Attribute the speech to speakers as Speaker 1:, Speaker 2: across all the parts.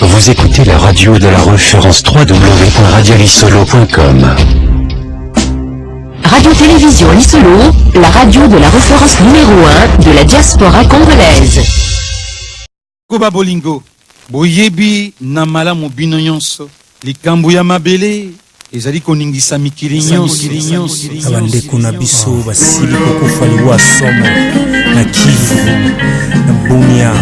Speaker 1: Vous écoutez la radio de la référence www.radiolisolo.com.
Speaker 2: Radio-Télévision Lisolo, la radio de la référence numéro 1 de la diaspora congolaise.
Speaker 3: Koba bolingo, boyebi na malamu bino nyonso, likambo ya mabele ezali koningisa mikili nyonso.
Speaker 4: Na bandeko na biso basili kokufa liwa somo na Kivu, na Bunia,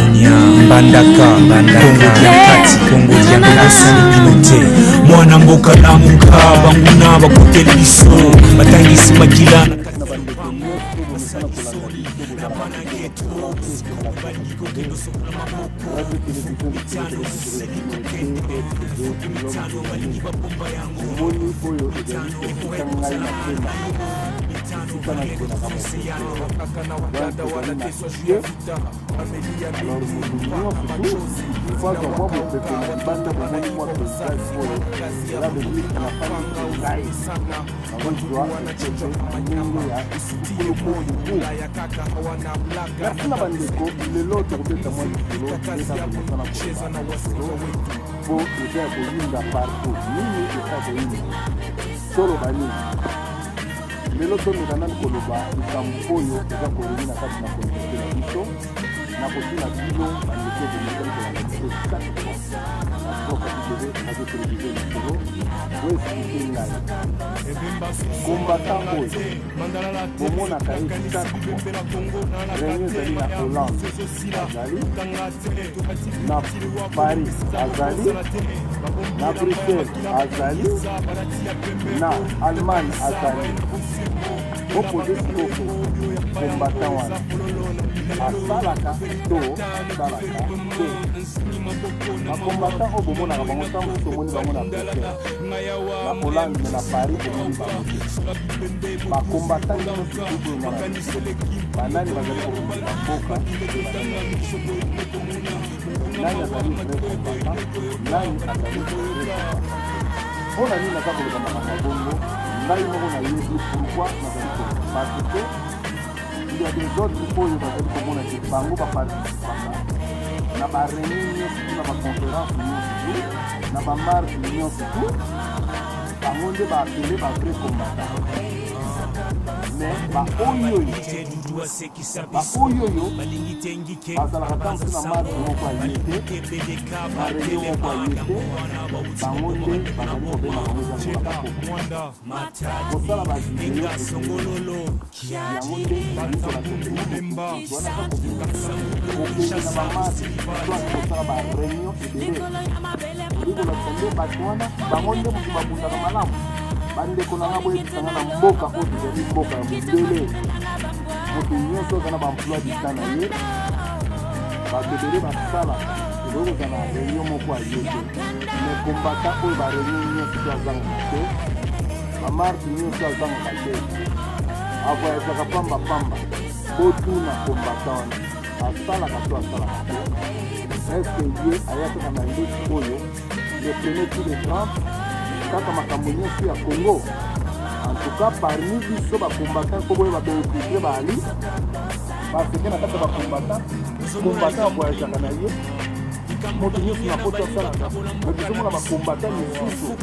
Speaker 4: Mbandaka, Kongo dia kati, Kongo dia kati, bino te. Mwana mboka lamuka, banguna bakoteli biso, batangisi makila na
Speaker 5: na bandeko nyonso bomesana kolanda biso, bozalaka toujours balingi kokende sokola maboko mitano mitano balingi babomba yango. Omoni oyo ezali kotika ngai na pema esika nazelaka mopepe, donc ezali na Dieu. Alors moto nyonso tu po azwa mwa mopepe na libanda, bomoni mwa paysage oyo, cela veut dire nafandi ngai nakozwa mopepe ndenge ya kukulukuku. Merci na bandeko. Lelo tokobeta mwa lisolo ndeka komesana koloba lisolo po eza ya koyinda partout. Nini eza koyinda? Toloba nini lelo? Tomeka nani koloba likambo oyo eza koyinda na kati na communauté na biso. Na kotuna bino bandeko bomesani kolanda biso chaque fois na Proka W Radio Télévision Lisolo, boexpliquer ngai: combattant oyo bomonaka ye chaque fois, réunion ezali na Hollande azali, na Paris azali, na Bruxelles azali, na Allemagne azali, bopose sikoyo combattant wana asalaka to asalaka te? Bacombattant oyo bomonaka bango, ntango mosusu omoni bango na Bruxelles, na Hollande, mais na Paris omoni bango te. Bacombattant nyonso oyo nga na banani bazali kobundela mboka mpe banani, nani azali vrai combattant, nani azali vrai combattant? Mpo na nini naza koloba makambo ya bongo? Ngai moko nayebi pourquoi nazali koloba, parce que il y a des autres oyo bazali komona ke bango baparticipaka na baréunion nyonso tu, na baconférence nyonso tu, na bamarche nyonso tu, bango nde baappeler bavrai combattant, mais baoyo oyo baoyo oyo bazalaka ta mosu na marche moko aye te, na réunion moko aye te, bango nde bazali kobenga bango eza lokola bakoko kosala bavideo. Yango nde ezali kolakisa wana kokende na bamarche soit kosala baréunion ebele ezali kolakisa nde bato wana bango nde moto babundaka malamu. Bandeko na nga, boyebisanga, na mboka oyo tozali, mboka ya mondele, moto nyonso aza na baemploi du temps na ye, bato ebele basalaka, ekoki kozala na réunion moko aye te, mais combattant oyo baréunion nyonso to azangaka te, bamarche nyonso azangaka te, avoyageaka pambapamba, botuna combattant wana asalaka to asalaka te? Est-ce ye aya kaka na lutte oyo le premier ti le 30, kaka makambo nyonso ya Congo? En tout cas, parmi biso bacombattant, mpo boyeba bainfiltré baali, parce que na kati ya bacombattant, combattant avoyageaka na ye, moto nyonso na poto asalaka, mais tozomona bacombattant misusu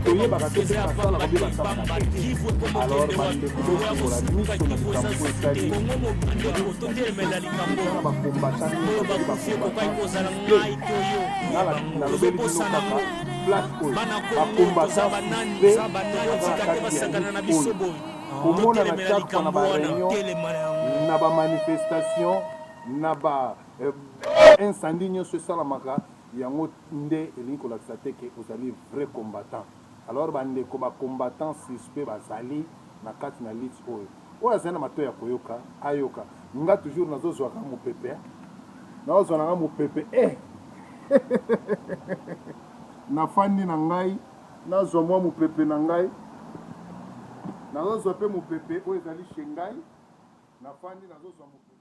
Speaker 5: toyebaka te soki basalaka obe basalaka te. Alors bandeko, bofungola miso na likambo etali na bacombattant nyonso azali bacombattant te. Nalobeli bino kaka place oyo bacombattant mpe aza na kati ya lutte oyo komonana chaque fois na baréunion, na bamanifestation, na ba incendie nyonso esalamaka, yango nde elingi kolakisa te ke ozali vrai combattant. Alors bandeko, bacombattant suspect bazali na kati na lutte oyo. Oyo azali na matoi ya koyoka, ayoka. Nga toujours nazozwaka mopepe, nazozwa nanga mopepe e nafandi na ngai, nazwa mwa mopepe na ngai, nazozwa mpe mopepe oyo ezali chez ngai, nafandi nazozwa mopepe.